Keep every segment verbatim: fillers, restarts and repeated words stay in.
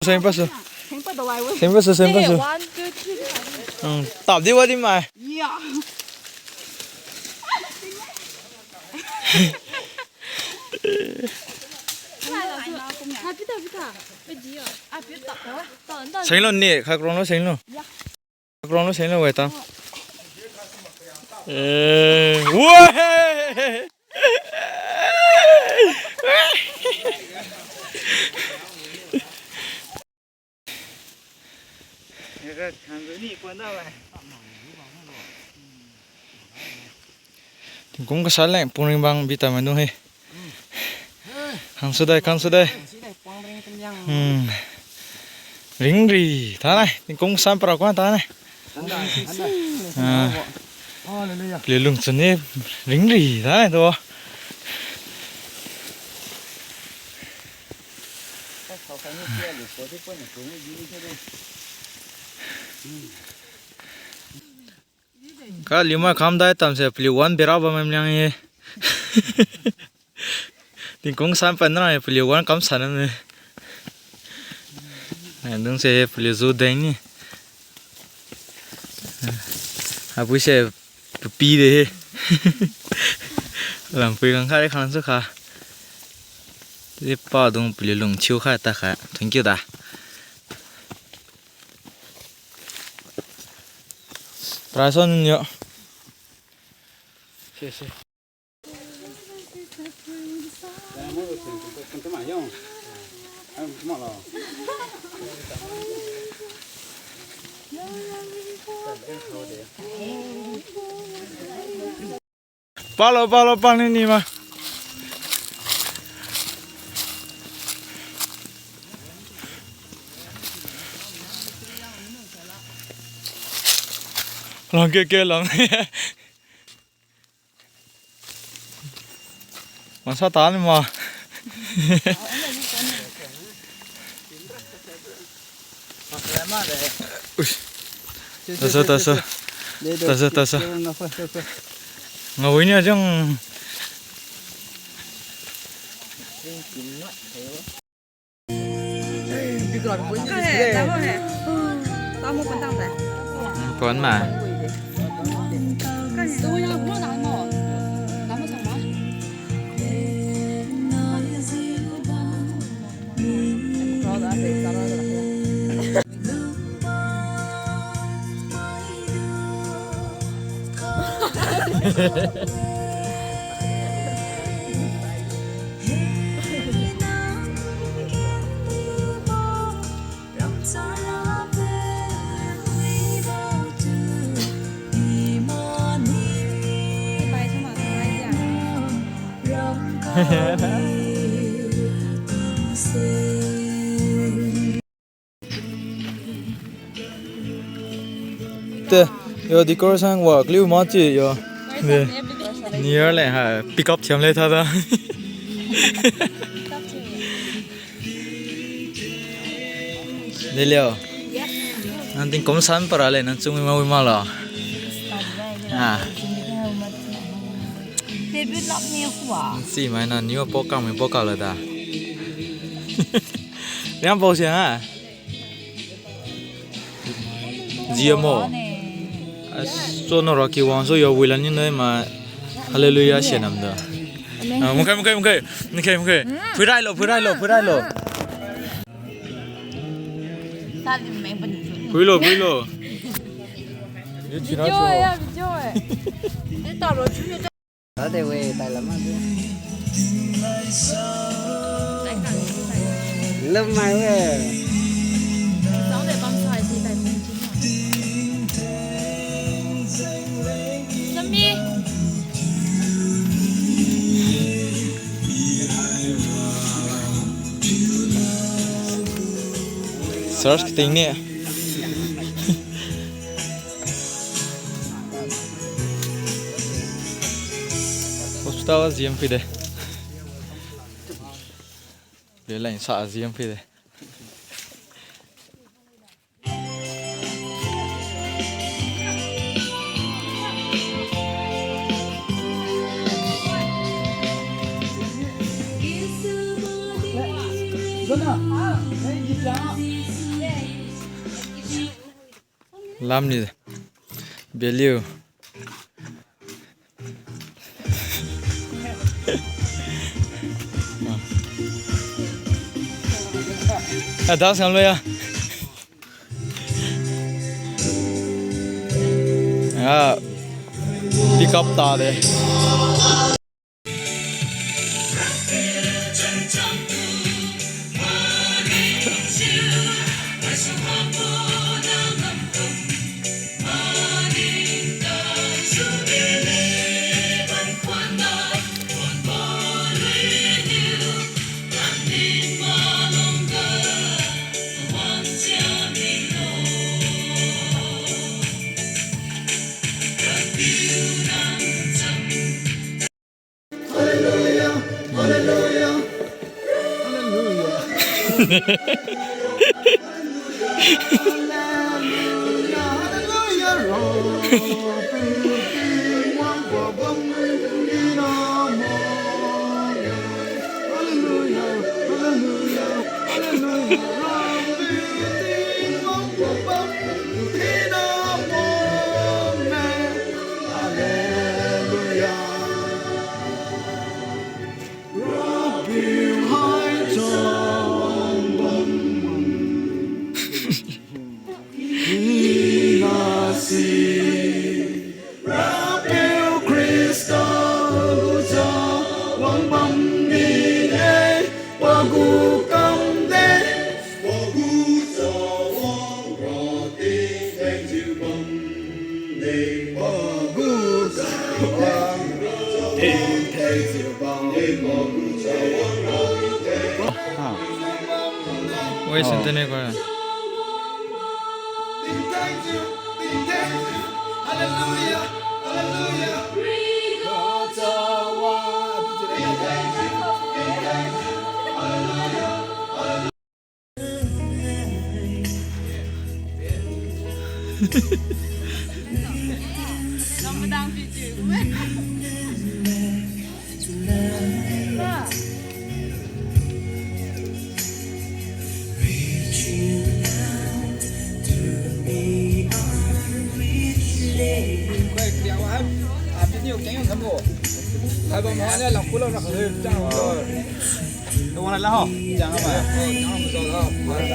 Seng pasu. Seng pasu, seng pasu. One, two, three. Hmm, tap di wa di mai. Yeah. Seng lo ni, kha krong lo seng lo. Kha krong lo seng lo wai ta. Eh, wah! Tingkum kasa leng pungring bang bita maidung he. Khang sudai, khang sudai. Hmm. Ringri, tanai. Tingkum kasa para kuan tanai. Ah. Hallelujah. Paliu lungchun ni ringri, tanai tu. Ka liu mai kham dai tamse paliu wan bera bam mai mliang ye. Tingkung san pan ra paliu wan kam san ne. Ai, dung se paliu zu deng ni. Apui se papi de he. Lampui kang khai khang su kha. Di pa dung paliu lung thiu khai ta kha. Thank you da. Prason yo. Se, se. Palo, palo, pang ni ni ma. Lang ke ke lang. Masa tan ma. Uish. Tasa, tasa. Tasa, tasa. Ngawini ajang. Kon ma. Te, yo decoration wa kliu ma chi yo. De. New Year le ha, pick up thiam le tha da. Delio. Nang tingkum san para le nang chunwi ma wi ma lo. Ah. Debut lap ni hua. Si mai na new po kam mi po ka la da. Liang po siang ah. Zia mo. As, so no Rocky wang so yo wilan ni noi ma. Hallelujah sian nam da. Ah, mungkai, mungkai, mungkai. Mungkai, mungkai. Phuirai lo, phuirai lo, phuirai lo. Phui lo, phui lo. Video eh, video eh. Ni ta lo chu ni. Tade we, tai lam ma de. Lam mai we. Sami. Search kating ni. Hospital a ziem phi de. De leng sa ziem phi de. Lamni. Beliu. Ah, dance ngamlo ya. Ah, pick up tade. Hallelujah, hallelujah, hallelujah. Hallelujah, hallelujah. Hallelujah, hallelujah, hallelujah. Hallelujah. Rapiu hai chang bam. Ina si. Rapiu Khrista gu chawang bam mine, pagu kamde. Pagu chawang ra tingtheng thiu bam. Wei sentene ko.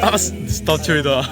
As, stop chui do.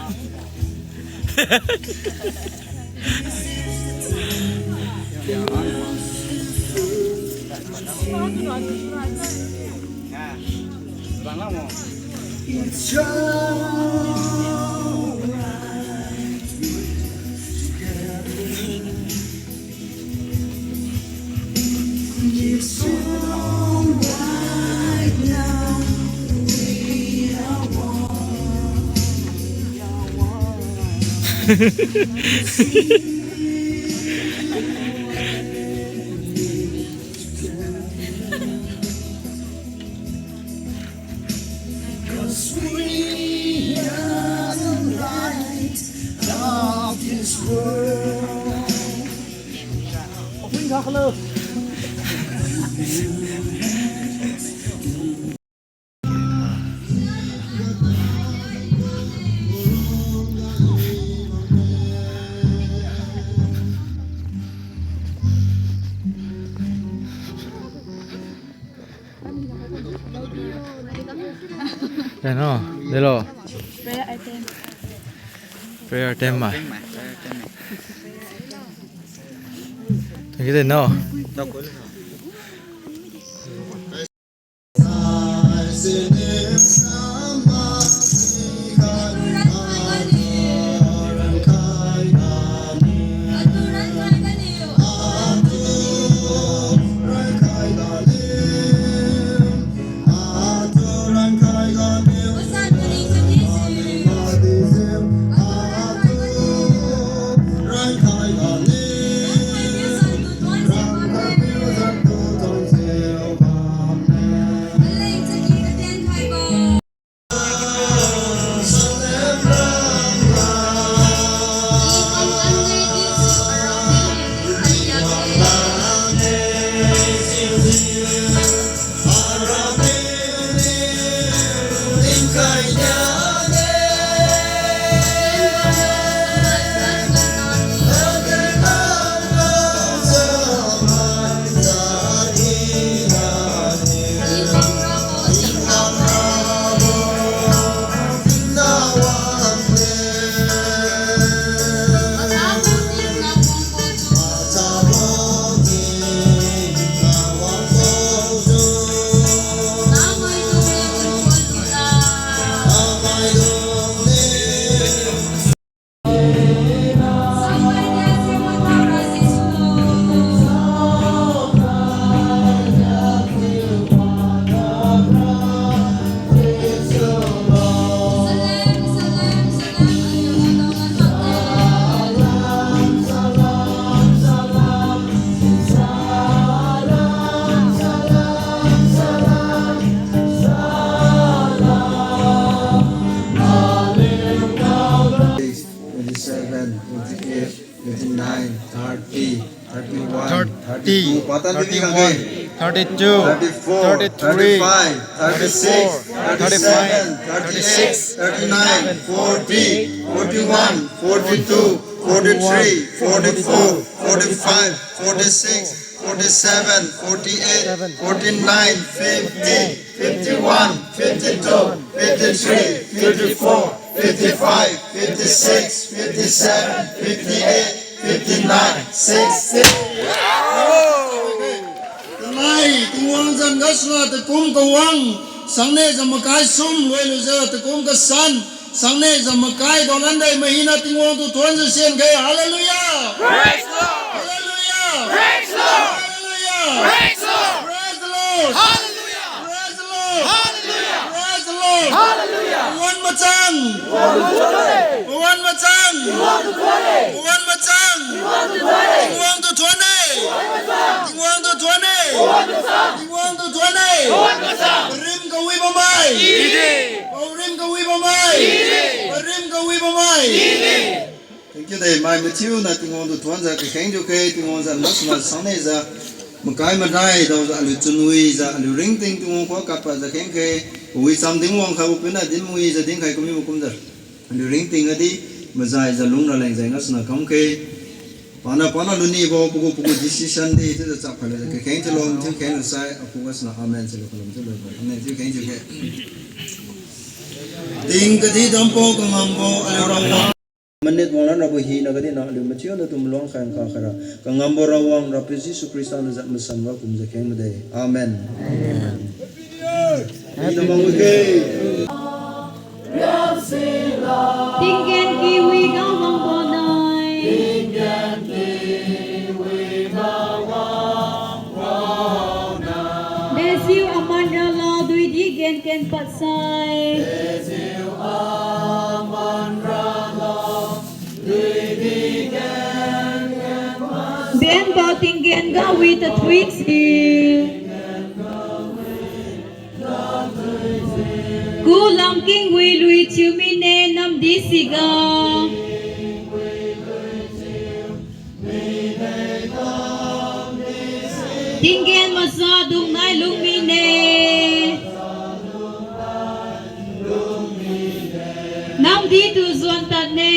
Keno, delo. Prayer item. Prayer item mai. Thank you, deno. Twenty-seven, twenty-eight, twenty-nine, thirty, thirty-one, thirty, thirty-two, patan thirty-one, thirty-two, thirty-four, thirty-three, thirty-five, thirty-six, thirty-seven, thirty-eight, thirty-nine, forty, forty-one, forty-two, forty-three, forty-four, forty-five, forty-six, forty-seven, forty-eight, forty-nine, fifty, fifty-one, fifty-two, fifty-three, fifty-four, fifty-five, fifty-six, fifty-seven, fifty-eight, fifty-nine, sixty. Tanai, Tingwang zan gasuna takum kawang, sangne zan makai sum, loilujiu takum kasan, sangne zan makai daolan dai mahina Tingwang tu thuonjiu sienke. Hallelujah! Praise the Lord! Hallelujah! Praise the Lord! Hallelujah! Praise the Lord! Hallelujah! Praise the Lord! Hallelujah! Praise the Lord! Hallelujah! Pawan machang! Pawan machang! Pawan machang! Tingwang tu thuone! Tingwang tu thuone! Tingwang tu thuone! Parim kawi bamai! Parim kawi bamai! Parim kawi bamai! Thank you dei, mai mathiu na Tingwang tu thuonjiu kakheng thiukhe, Tingwang zan masuma sangne jiu, makai madai daojiu aliu chunwi jiu, aliu ringting Tingwang khuga kapadjiu khengkhe, kawi cham dinwang khaibo pina dinwi jiu dinkhai kamibo kumjiu, aliu ringting gadi majai jiu lungra leng jeng gasuna kamkhe, pana pana lunibo pagu pagu decision di chiujiu chap khailo jiu kakheng thiulo, mathiu kheng lusai akhu gasuna amen chiulo kalum thiulo jiu. Amen chiu kheng thiukhe. Ting kadi dambo kangambo aliu Rawang. Minute wanglan rabo hina gadi na aliu mathiu natu maluang khai nkha khaira kangambo Rawang Rapiu Jesu Khrista niu jat masanga kumjiu kheng made. Amen. Amen. Hina mangwi khe. Tinggen kiwi ga wangbo nai. Dejiu aman ralo duidi gen ken padsai. Benbo tinggen ga wi tathui si. Kulam king wi lui thiu mine namdi siga. Tinggen masa dung nai lung mine. Namdi tu juan tadne.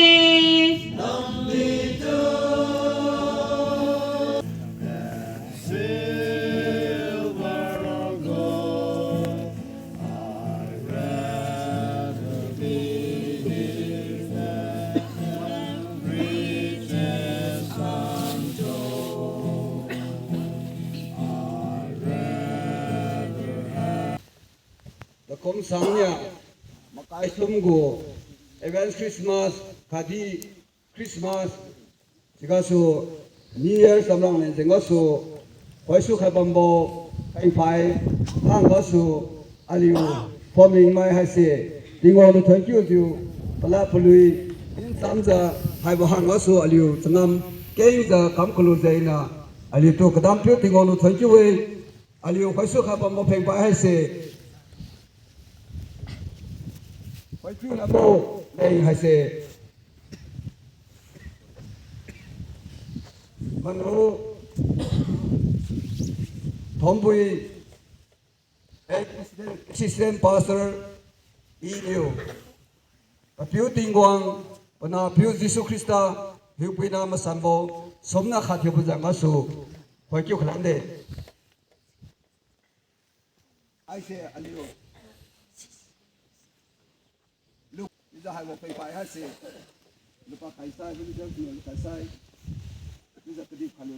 Takum sang nia, makai sum gu, advance Christmas, khatdi Christmas, sigasu New Year samlang leng jeng gasu, khoisu khai bambo, kaipai, hang gasu, aliu, phomling mai haise, Tingwang niu thank you jiu, pala palui, din chamjiu, haibo hang gasu aliu changam, kengjiu kam kalu jengna, aliutu kadam piu Tingwang niu thank you e, aliu khoisu khai bambo phengpai haise, khoipiu nabo, leng haise, Manu Thombui, ex-assistant, assistant pastor, iniu, Papiu Tingwang, Panahpiu Jesu Khrista, Hiupuina masanbo, sumna khat thiubo jeng gasu, khoikiu khalan de. Haise aliu. Lu, iza haibo phengpai haise. Lupa khaisai, iza khaisai. Iza kadih khalu.